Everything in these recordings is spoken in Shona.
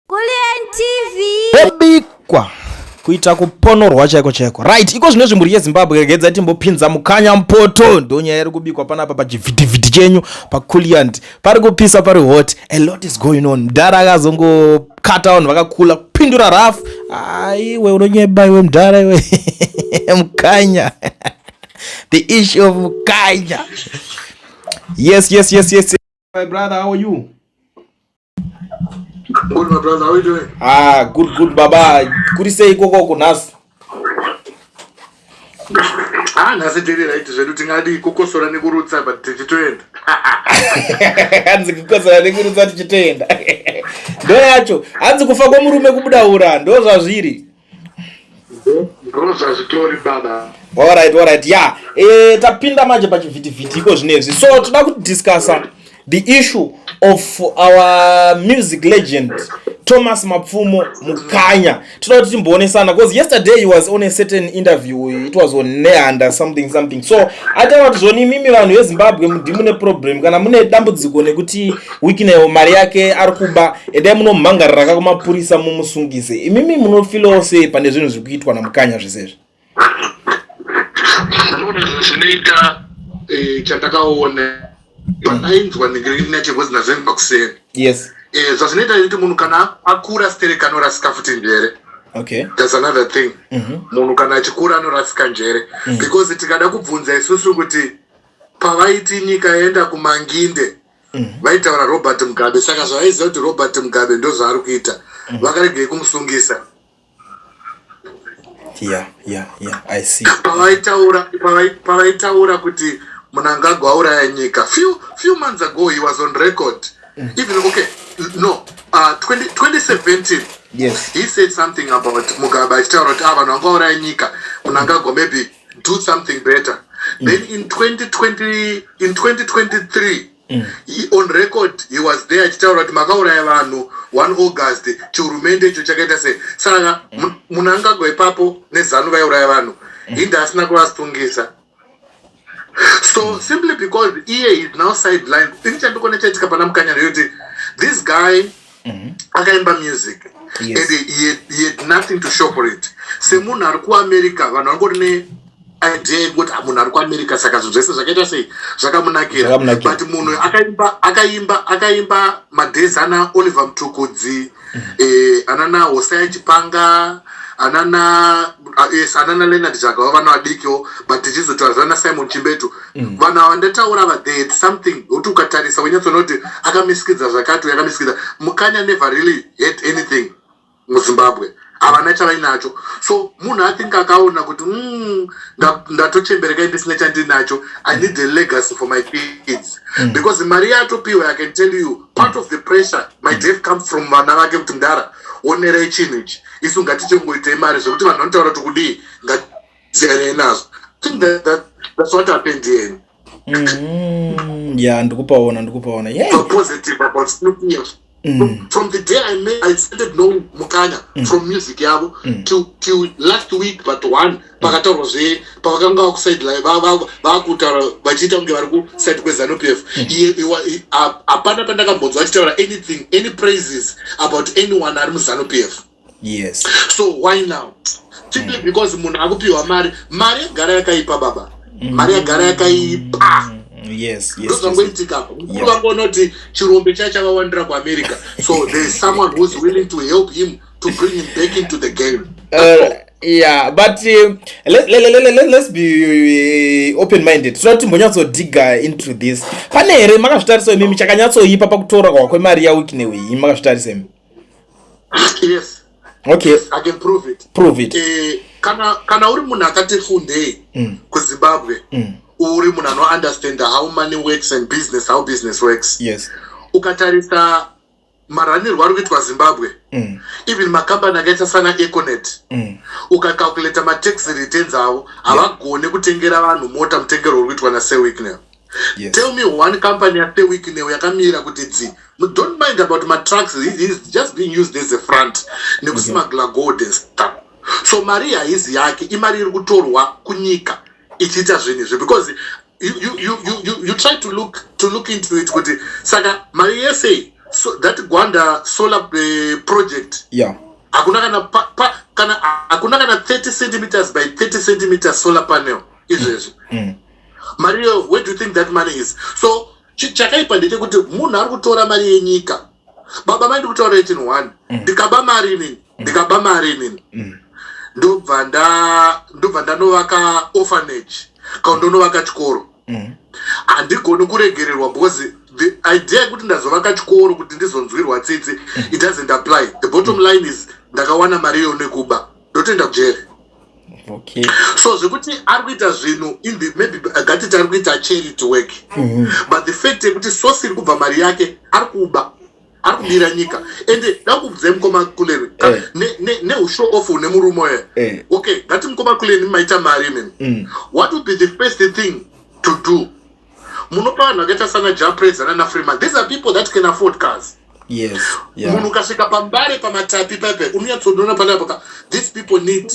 Kulliant TV. Bikwa kuita kuponorwa chaiko chaiko. Right, iko zvino zvimhuri yeZimbabwe, regedza timbopinza Mukanya mupoto. Ndonyaya iri kubikwa panapa pachivhitivhiti chenyu paCulliant. Pari kupisa, pari hot. A lot is going on. Mudhara akazongokata vanhu vakakula kupindura rafu. Aiwe, unonyeba iwe mudhara iwe. Mukanya. The issue of Mukanya. Yes. My brother, how are you? Good, my brother. How are you doing? Ah, good, good, baba. Kuri sei ikoko kunhasi? Ah, nhasi tiri right zvedu, tingadi kukosora nekurutsa, but tichitoenda. Hanzi kukosora nekurutsa tichitoenda. Ndo yacho. Hanzi kufa kwemurume kubuda ura, ndo zvazviri. Ndo zvazvitori, baba. Alright, yeah. Tapinda manje pachivhitivhiti iko zvinezvi. So toda kudiscussa the issue of our music legend Thomas Mapfumo Mukanya. Toda kuti timboonesana because yesterday he was on a certain interview. It was on Nehanda something something. So ataura kuti zvoni imimi vanhu veZimbabwe ndimune problem, kana mune dambudziko nekuti Wicknell mari yake ari kuba, endai munomhangarira kakumapurisa mumusungise. Imimi munofeelawo sei pane zvinhu zviri kuitwa naMukanya zvese? Ndinoona zvinoita chandakaona pandainzwa ndingenachekozi nazvemba kuseni. Zvazvinoita kuti munhu kana akura sterek anorasika futi njere. That's another thing. Munhu kana achikura anorasika njere because tikada kubvunza isusu kuti pavaiti nyika yaenda kumanginde, vaitaura Robert Mugabe, saka zvavaiziva kuti Robert Mugabe ndo zvaari kuita, vakaregei kumusungisa? Yeah, I see. Pavaitaura kuti Mnangagwa auraya nyika, few months ago he was on record, even, okay, no, 2017, he said something about Mugabe, achitaura kuti, ah, vanhu vangauraya nyika, Mnangagwa maybe do something better. Then in 2020, in 2023, on record he was there achitaura kuti makauraya vanhu 1 August, chihurumende icho chakaita sei. Saka Mnangagwa ipapo neZANU vaiuraya vanhu, inde asina kuvasungisa. So simply because iye is now sidelined, ini chandikuona chaitika pana Mukanya ndeyekuti this guy akaimba music and he had nothing to show for it. Semunhu ari kuAmerica, vanhu vangori neidea yekuti, "Ah, munhu ari kuAmerica, saka zvinhu zvese zvakaita sei, zvakamunakira." Zvakamunakira. But munhu akaimba madays ana Oliver Mtukudzi, anana Hosea Chipanga, anana yes, anana Leonard Jagava, vana vadikiwo, but tichizotaura zvana Simon Chimbetu, vanhu ava ndataura ava, they had something kuti ukatarisa unyatsoona kuti akamisikidza zvakati, uyu akamisikidza. Mukanya never really had anything muZimbabwe, havana chavainacho. So munhu I think akaona kuti, ndatochemberekai ndisina chandinacho, I need a legacy for my kids," because mari yatopiwa, I can tell you part of the pressure might have come from vana vake kuti, "Mudara, onerai chinhu ichi, isu ngatichingoitei mari zvekuti vanhu vanotaura kuti kudii, ngatisiyanei nazvo." I think that's what happened here. Yeah, ndikupaona, ndikupaona, yeah. So positive about Snoop News. From the day I started knowing Mukanya from music yavo to last week, but one pakataurwa zve pavakanga vakusideline, vakutaura vachiita kunge vari kuside kweZANU PF, hapana pandakambonzwa vachitaura anything, any praises about anyone ari muZANU PF. So why now? Simply because munhu akupiwa mari. Mari yagara yakaipa, baba, mari yagara yakaipa. Ndozvangoitika. Mukuru vangoona kuti chirombe chacho chavawandira kuAmerica, so there is someone who's willing to help him to bring him back into the game. Yeah, but let's be open minded. Toda timbonyatsodiga into this. Pane here makazvitarisa imimi chakanyatsoipa pakutorwa kwemari yaWicknell iyi? Makazvitarisa imi? Yes. Okay. I can prove it. Prove it. Kana uri munhu akati fundei kuZimbabwe, uri munhu anounderstanda how money works and business, how business works, ukatarisa maranirwo ari kuitwa Zimbabwe, even makambani akaita sana Econet, ukacalculata matax returns avo, havagone kutengera vanhu mota mutengero uri kuitwa naSir Wicknell. Tell me one company yaSir Wicknell yakamira kuti dzi. Don't mind about matrucks, he is just being used as a front nekusmuggler gold and stuff. So mari haizi yake, imari iri kutorwa kunyika ichiita zvinhu izvi, because you try to look into it kuti saka mari yese so that Gwanda solar project, hakuna kana pa, pa, kana hakuna kana 30 centimeters by 30 centimeters solar panel izvezvi. Mari iyo, where do you think that money is? So chakaipa ndechekuti munhu ari kutora mari yenyika. Baba mai, ndikutaura chinhu one. Ndikaba mari inini, ndikaba mari inini, ndobva ndanovaka orphanage kana ndonovaka chikoro, handigoni kuregererwa because the idea yekuti ndazovaka chikoro kuti ndizonzwirwa tsitsi, it doesn't apply. The bottom line is ndakawana mari iyo nekuba, ndotoenda kujeri. So zvekuti ari kuita zvinhu in the maybe ngatiti ari kuita charity work, but the fact yekuti source iri kubva mari yake, ari kuba, ari kubira nyika. Ende dakukudzai, mukoma Kuleni, neushow off une murume uyo. Okay, ngati mukoma Kuleni maita mari imimi, what would be the first thing to do? Munopa vanhu vakaita sana Jah Prayzah nana Freeman. These are people that can afford cars. Munhu ukasvika paMbare, paMatapi paipai, unonyatsoona panapa, these people need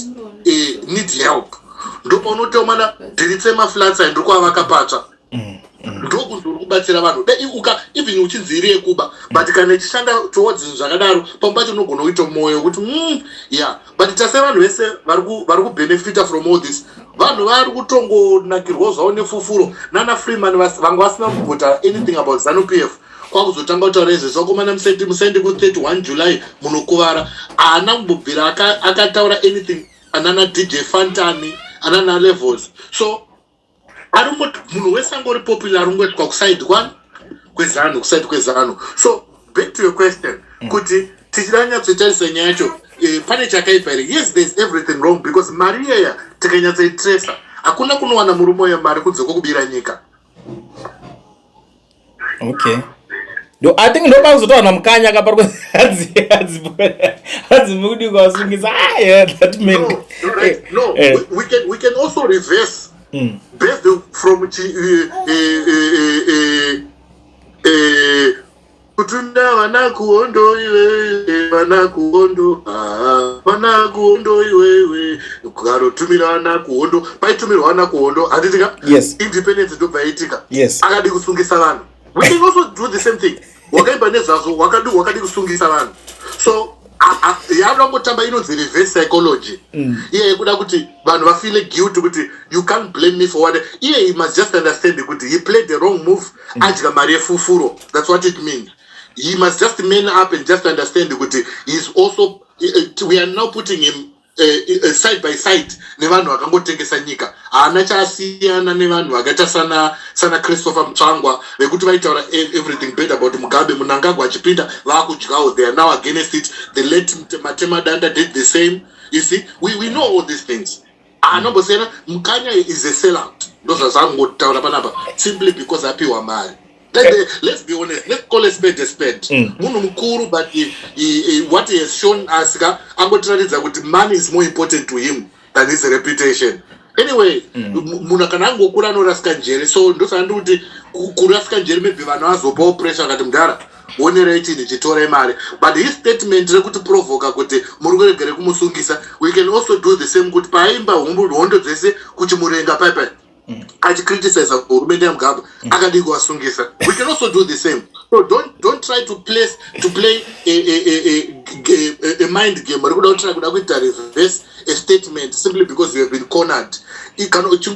help. Ndopaunotomana dhiritse maflats aya, ndokuvavaka patsva, ndokunzi uri kubatsira vanhu. Uka even uchinzi iri yekuba, but kana ichishanda towards zvinhu zvakadaro, pamwe pacho unogona kuita mwoyo wekuti yeah. But tase vanhu vese vari kubenefita from all this, vanhu vari kutongonakirwawo zvavo nefufuro nana Freeman. Vanga vasina kubvota anything about ZANU PF, kwakuzotanga kutaura izvezvi, vakomana, musaende ku31 July, munokuvara. Haana kumbobvira akataura anything anana DJ Fantani, anana Levels. So aringoti munhu wese angori popular aringoitwa kuside kwani kweZANU, kuside kweZANU. So back to your question, kuti tichida nyatsotarisa nyaya yacho, pane chakaipa here? Yes, there's everything wrong, because mari iyaya tikanyatsoitresa, hakuna kunowana murume uyo mari kunze kwokubira nyika. Okay, ndo I think ndopakuzotaura naMukanya kapari hanzi mukudi kwasungisa. Ah, yeah, that man. No, no, right? No, we can also reverse based from kutunda vana kuhondo iwewe, vana kuhondo, ah, vana kuhondo iwewe, ukarotumira vana kuhondo, paitumirwa vana kuhondo, handitika? Yes. Independence ndobva yaitika. Akadi kusungisa vanhu. We can also do the same thing. Wakaimba nezvazvo, wakadi kusungisa vanhu. So yaanoda kungotamba inonzi reverse psychology. Iye yekuda kuti vanhu vafeel guilty kuti you can't blame me for what. Iye he must just understand kuti he played the wrong move. Adya mari yefufuro, that's what it means. He must just man up and just understand kuti he's also we are now putting him side by side nevanhu vakangotengesa nyika. Haana chaasiyana nevanhu vakaita sana Christopher Mutsvangwa vekuti vaitaura everything bad about Mugabe. Mnangagwa achipinda, vaakudyawo, they are now against it. The late Matemadanda did the same. You see, we know all these things. Anombosiyana, Mukanya is a sellout. Ndozvazangotaura panapa, simply because apiwa mari. Let's be honest, let's call a spade a spade. Munhu mukuru, but what he has shown us ka, angotiratidza kuti money is more important to him than his reputation. Anyway, munhu kana angokura anorasika njere. So ndosaka ndiri kuti kurasika njere, maybe vanhu vazopawo pressure akati, "Mudhara, onerai chinhu, chitorai mari." But his statement rekuti provoka kuti muri kuregere kumusungisa, we can also do the same, kuti paaimba hondo dzese kuChimurenga paipai, achicriticiza hurumende yaMugabe, akadii kuvasungisa? We can also do the same. So don't try to play a mind game rekuda kutry kuda kuita reverse a statement simply because you have been cornered.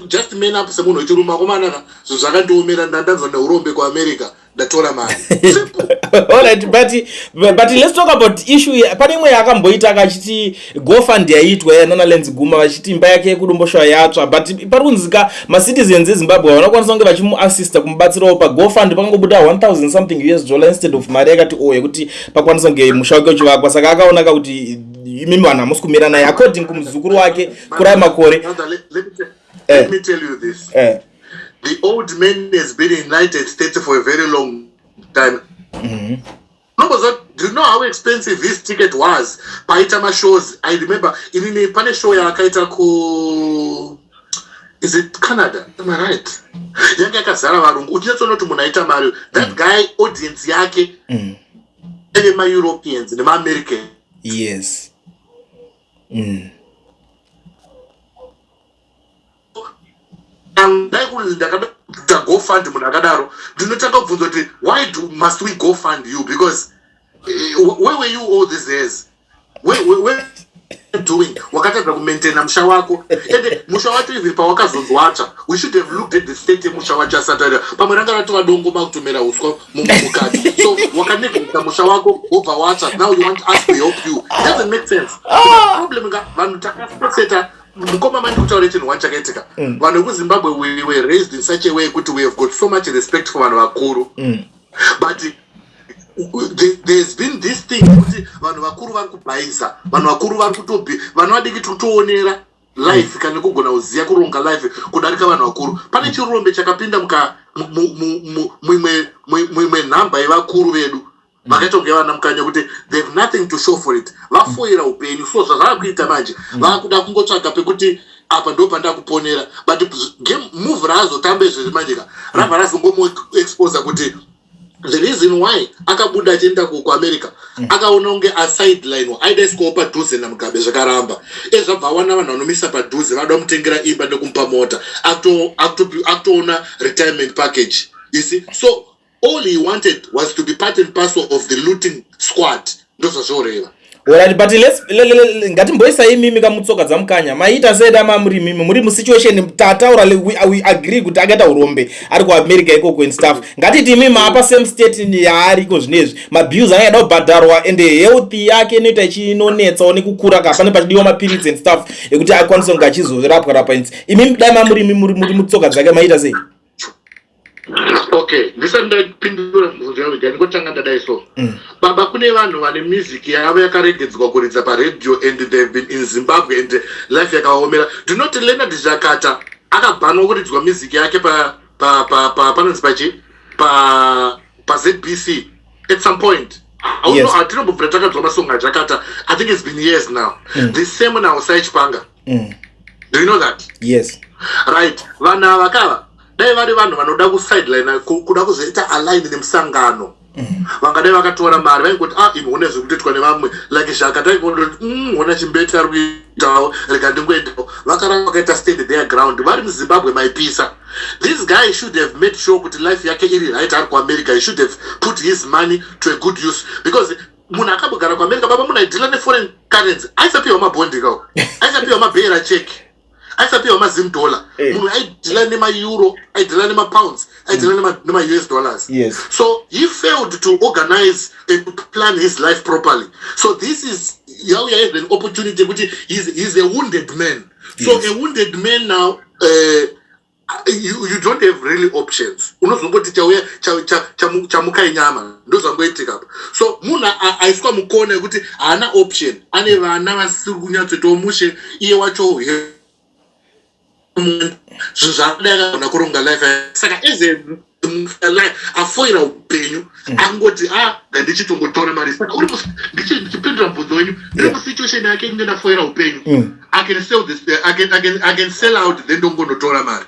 Just man up semunhu wechirume. Akomanaka, zvinhu zvakandiomera, ndandanzwa neurombe kuAmerica, ndatora mari. Simple. Alright, but let's talk about issue. Pane imwe yaakamboita akachiti GoFund yaiitwa nana Lenzi Guma, vachiti imba yake yekuDomboshava yatsva, but pari kunzika macitizens eZimbabwe vanokwanisa kunge vachimuassista kumubatsirawo paGoFund. Pakangobuda 1000 something US dollar instead of mari yakati o yekuti pakwanisa kunge musha wake uchivakwa. Saka akaonaka kuti imimi vanhu hamusi kumira naye, according kumuzukuru wake Kurai Makore. Brother, let me tell you this. The old man has been in United States for a very long time. No, but do you know how expensive his ticket was? Paita mashows, I remember inini pane show yaakaita ku, is it Canada? Am I right? Yange yakazara varungu. Uchinyatsona kuti munhu aita mari. That guy, audience yake ema-Europeans nema-American. Dai kunzi ndakada GoFund. fund munhu akadaro, ndinotanga kubvunza kuti why must we go fund you? Because where were you all these years? Where doing? Wakatadza kumaintaina musha wako, ende musha wacho, even pawakazonzwatsva, we should have looked at the state yemusha wacho asati ari. Pamwe ranga ratova dongo, makutomera uswa mukati. So wakaneglecta musha wako, wobva watsva. Now you want us to help you? It doesn't make sense. Problem ka, vanhu takaseta mukoma mandi kutaura chinhu one chakaitika. Vanhu vekuZimbabwe, we were raised in such a way kuti we have got so much respect for vanhu vakuru, but there's been this thing kuti vanhu vakuru vari kubhaisa, vanhu vakuru vari kutobi, vanhu vadiki tiri kutoonera life kana kugona kuziva kuronga life kudarika vanhu vakuru. Pane chirombe chakapinda muka muimwe nhamba yevakuru vedu vakaita kunge vana Mukanya, kuti they've nothing to show for it, vafoira upenyu. So zvazvava kuita manje, vakuda kungotsvaga pekuti apa ndo pandakuponera. But game move raazotamba izvezvi manje ka, rabva razongomuexposa kuti the reason why akabuda achienda kuAmerica, akaona kunge asideline, aida isikawo padhuze naMugabe, zvakaramba. Ezvabva awana vanhu vanomisa padhuze, vada kumutengera imba nekumupa mota, akutoona retirement package, you see? So all he wanted was to be part and parcel of the looting squad. Ndozvazvoreva. Alright, but ngatimboisai imimi kamutsoka dzaMukanya. Maita sei dama muri imimi muri musituation tataura? We agree kuti akaita urombe ari kuAmerica ikoko and stuff. Ngatiti imimi maapa same state yaariko zvinezvi, mabills anenge ada kubhadharwa and health yake inoita ichinonetsawo nekukura ka, pane pachidiwa mapiritsi and stuff ekuti akwanise kunge achizorapwa rapwa. Imimi dai mamuri imi muri mutsoka dzake, maita sei? Okay, ndisati ndapindura mubvunzo yangu, ndingotanga ndadai so. Baba, kune vanhu vane music yavo yakaregedzwa kuridza paradio and they've been in Zimbabwe and life yakaomera. Ndinoti Leonard Zhakata akabhanwa kuridzwa music yake panonzi pachi paZBC at some point. Hatinombobvira takadzwa masongo aZhakata. I think it's been years now. The same now saiChipanga. Do you know that? Yes. Right, vanhu ava kava dai vari vanhu vanoda kusideline, kuda kuzoita align nemusangano, vangadai vakatora mari, vaingoti, "Ah, imi one zvekutoitwa nevamwe," like Zhakata aingoti, ona Chimbeti ari kuitawo, rega ndingoendawo." Vakaramba vakaita stand their ground vari muZimbabwe, maipisa. This guy should have made sure kuti life yake iri right ari kuAmerica. He should have put his money to a good use, because munhu akambogara kuAmerica, baba, munhu aideala neforeign currency, aisapiwa mabhondi kawo, aisapiwa mabearer cheque, aisapiwa maZim dollar. Munhu aideala nemaeuro, aideala nemapounds, aideala nema-US dollars. So he failed to organize and to plan his life properly. So this is yauya as an opportunity yekuti he's a wounded man. So a wounded man now, you don't have really options. Unozongoti chauya chamukai nyama, ndozvangoitika apa. So munhu aiswa mukona yekuti haana option, ane vana vasiri kunyatsoitawo mushe, iye wacho zvinhu zvaadai akagona kuronga life. Saka as a life afoira upenyu, angoti, "A, ngandichitongotora mari." Saka uri ndichipindura mubvunzo wenyu, ndiri musituation yake, inge ndafoira upenyu, I can sell this, I can sell out, then ndongonotora mari.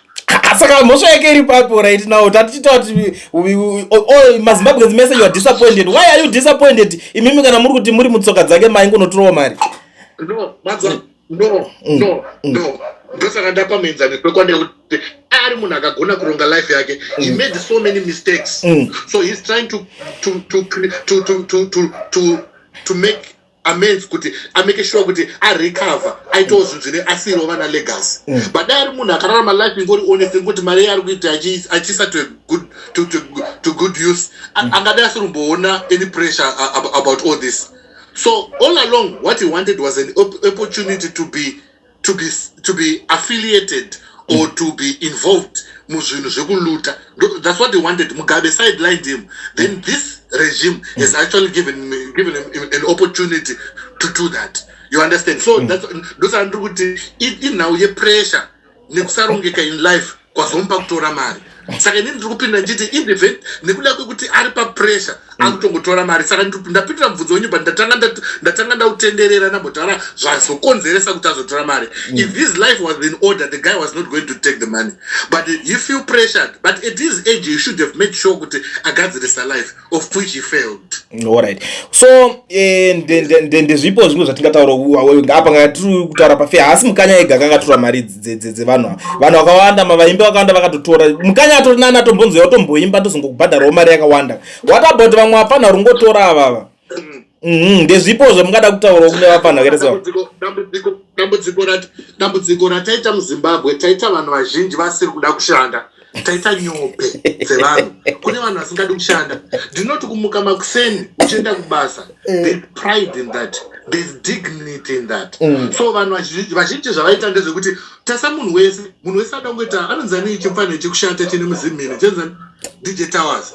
Saka mhosva yake iri papo right now? Tatichitaura kuti all maZimbabweans mese, you are disappointed. Why are you disappointed imimi, kana muri kuti muri mutsoka dzake maingonotorawo mari? No, madza, no, no, no. Ndosaka ndapa muenzaniso wekwanei kuti ari munhu akagona kuronga life yake. He made so many mistakes. So he's trying to make amends, kuti amake sure kuti arecover, aitawo zvinhu zvine asiriwo vana legacy. But dai ari munhu akararama life ingori honest, ngoti mari yaari kuita achiisa to good use, angadai asiri kumboona any pressure about all this. So all along what he wanted was an opportunity to be affiliated or to be involved muzvinhu zvekuluta. That's what he wanted. Mugabe sidelined him. Then this regime has actually given him an opportunity to do that, you understand? So that's ndosaka ndiri kuti inhau yepressure nekusarongeka in life kwazomupa kutora mari. Saka inini ndiri kupinda ndichiti in the event nekuda kwekuti ari papressure, akutongotora mari. Saka ndapindura mubvunzo wenyu, but ndatanga ndautenderera, ndambotaura zvazokonzeresa kuti azotora mari. If his life was in order, the guy was not going to take the money, but he feel pressured. But at his age he should have made sure kuti agadzirisa life, of which he failed. Alright, so ndezvipo zvimwe zvatingataura apa. Ngatiri kutaura pafair, haasi Mukanya ega kangatora mari dzevanhu ava. Vanhu vakawanda, mavaimbi vakawanda vakatotora. Mukanya atori nani atombonzouya otomboimba tozongokubhadharawo mari yakawanda. What about vamwe vapfanha rungotora avava? Ndezvipo zvamungada kutaurawo kune vapfanha vakaita seva? Dambudziko rataita muZimbabwe, taita vanhu vazhinji vasiri kuda kushanda. Taita nyope dzevanhu. Kune vanhu vasingadi kushanda. Ndinoti kumuka makuseni uchienda kubasa, there's pride in that, there's dignity in that. So vanhu vazhinji zvavaita ndezvekuti tasa munhu wese, munhu wese ada kungoita anonzi ani chimufana chekushata chine muzimhini chinonzi DJ Towers.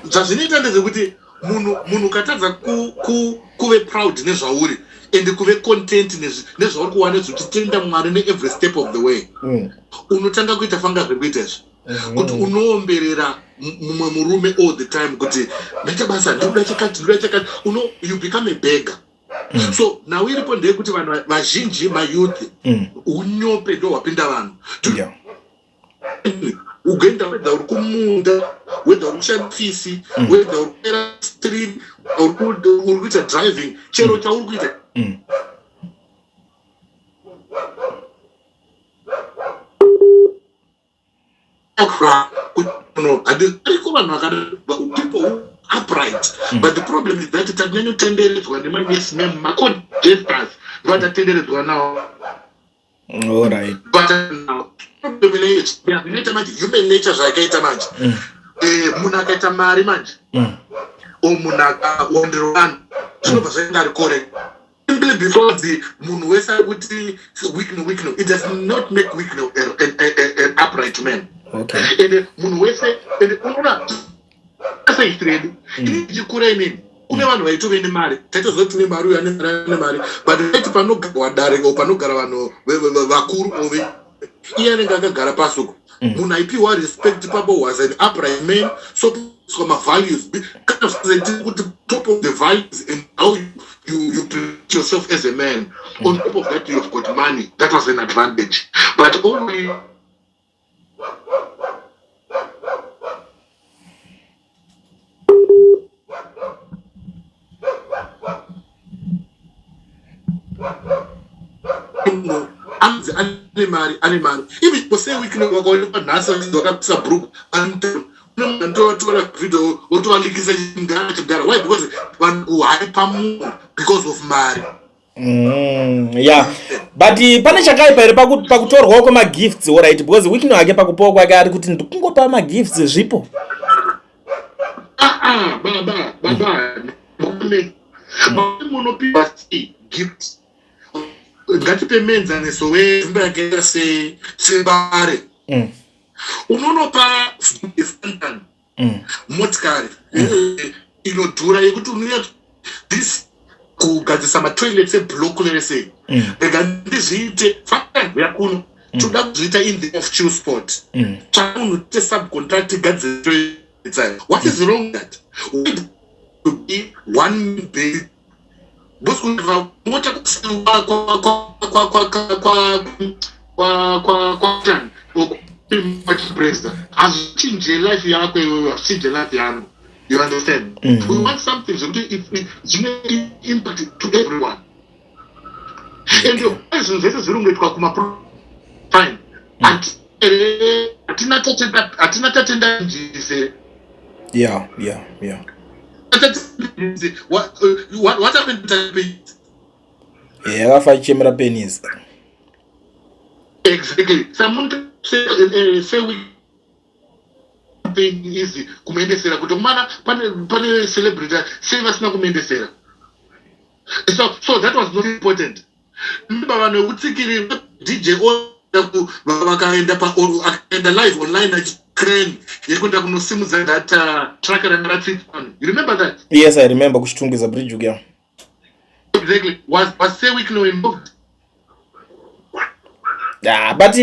Zvazvinoita ndezvekuti munhu ukatadza kuve proud nezvauri and kuve content nezvauri kuwana, zvichitenda Mwari neevery step of the way, unotanga kuita fanga zvekuita izvi, kuti unoomberera mumwe murume all the time kuti ndaita basa, ndinoda chakati, ndinoda chakati. You become a beggar. So nhau iripo ndeyekuti vanhu vazhinji, mayouth, unyope ndo hwapinda vanhu. Ugoenda whether uri kumunda, whether uri kushanda fisi, whether uri kuera street, uri kuita driving, chero chauri kuita, no, ariko vanhu vakada, people who upright. But the problem is that tanyanyotenderedzwa nemayes men, macongesters ndo atatenderedzwa nawo. Alright. But now, problem inoita manje, human nature zvayakaita manje, munhu akaita mari manje, o munhu akawandira vanhu, zvinobva zvainga ari correct simply because munhu wese ari kuti Wicknell, Wicknell. It does not make Wicknell an upright man. And munhu wese, and unoona sehistory yedu ini ndichikura, inini kune vanhu vaitove nemari, taitoziva kuti tine mari, uyu ane mari, ane mari, but aiti panogarwa dare o panogara vanhu vakuru ove iye anenge akagara pasi uko. Munhu aipiwa respect papo was an upright man. So mavalues kind of kuti top of the values and how you treat yourself as a man. On top of that, you've got money. That was an advantage, but only munhu anzi ane mari, ane mari. Even Sir Wicknell vakaonekwa nhasi vakapisa bhuruku, kune munhu anotovatora video votovalikisa chimudhara, chimudhara. Why? Because vanhu kuhaipa munhu because of mari. Yeah, but pane chakaipa here pakutorwawo kwemagifts? Alright, because Wicknell hake pakupawo kwake ari kuti ndikungopa magifts, zvipo. Ah, ah, baba, baba, munopiwa sei gift? Ngatipe muenzaniso wenzvimbo yakaita seMbare. Unonopa Fantan motikari inodhura yekuti unoya this kugadzisa matoilets eblock verese. Rega ndizviite, Fantan yakuno toda kuzviita in the of chill spot. Chamunhu te subcontract gadzire toilets ayo. What is wrong with that? Why to be one base? Because mota kwa president hazvichinje life yako iwewe, hazvichinje life yangu. You understand? We want something zvekuti zvine impact to everyone. And zvinhu zvese zviri kungoitwa kuma fine. Hatina Tatenda Njise. What happened to Tatenda? Yakafa achichemera penis. Exactly. Samuntu say we thing easy kumuendesera kuti mana pane celebrity sei vasina kumuendesera. So that was not important. Remember, vanhu vekutsikiri DJ vakaenda pa akaenda live online achicrane yekuenda kunosimudza that truck ranga ratsitsa. You remember that? Yes, I remember, kuChitungwiza bridge uya. Exactly. Was Sir Wicknell involved? Ah, but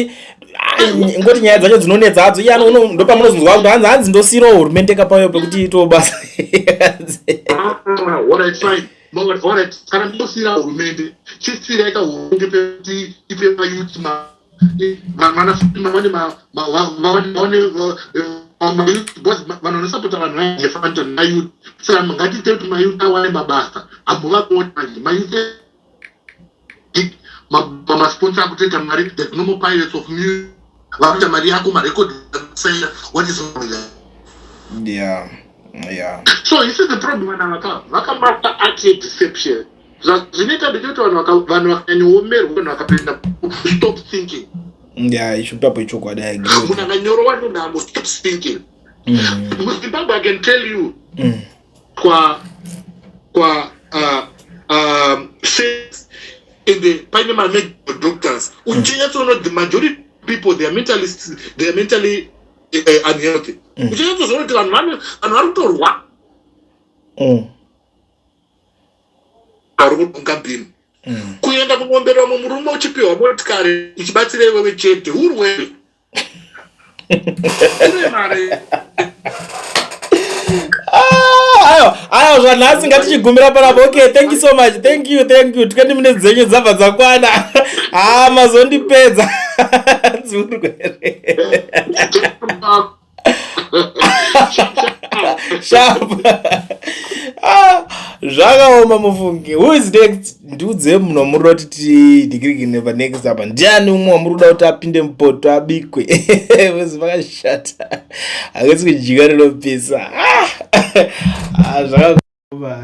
ah, ngoti nyaya dzacho dzinonetsa hadzo. Iye ndopamunozonzwa kuti hanzi ndosiyirawo hurumende kapayo pekuti itewo basa. Ah, alright, fine. Alright, kana ndosiyira hurumende, chisiyirai ka hurumende pekuti ipe mayouth vaone mayouth, because vanhu vanosapota vanhu vajefanton mayouth. Saka ngatiite kuti mayouth awane mabasa, ambovapota manje mayouth masponsor akutoita mari. There's no more pirates of music. Vakuita mari yako, marecord saina. What is wrong with that? Yeah. So you see the problem, vanhu vakamasta art yedeception. Zvazvinoita ndechekuti vanhu vakanyanyoomerwa, vanhu vakapinda, stop thinking. Yeah, ipapo ichokwadi, I agree with Munhu you. akanyorowa nenhamo stops thinking. MuZimbabwe, I can tell you, kwa sex in the paine mamedical doctors, uchinyatsoona the majority people, they are mentally unhealthy. Uchinyatsozoona kuti vanhu vari kutorwa, vari kudunga bhini, kuenda kunoomberera mumwe murume, uchipiwa motikari ichibatsira iwewe chete. Urwere ure mari. Ah, aiwa, aiwa, zvanhasi ngatichigumira panapa. Okay, thank you so much, thank you, thank you. 20 minutes dzenyu dzabva dzakwana. Ha, mazondipedza dzurwere. Sharp. Ah, zvakaoma mufungi. Who is next? Ndiudze munhu wamuri kuda kuti tidhikirikine panext apa. Ndiani umwe wamuri kuda kuti apinde mupoto abikwe? Wezi vakashata, hakisi kudya rinopisa. Ah, zvakaoma.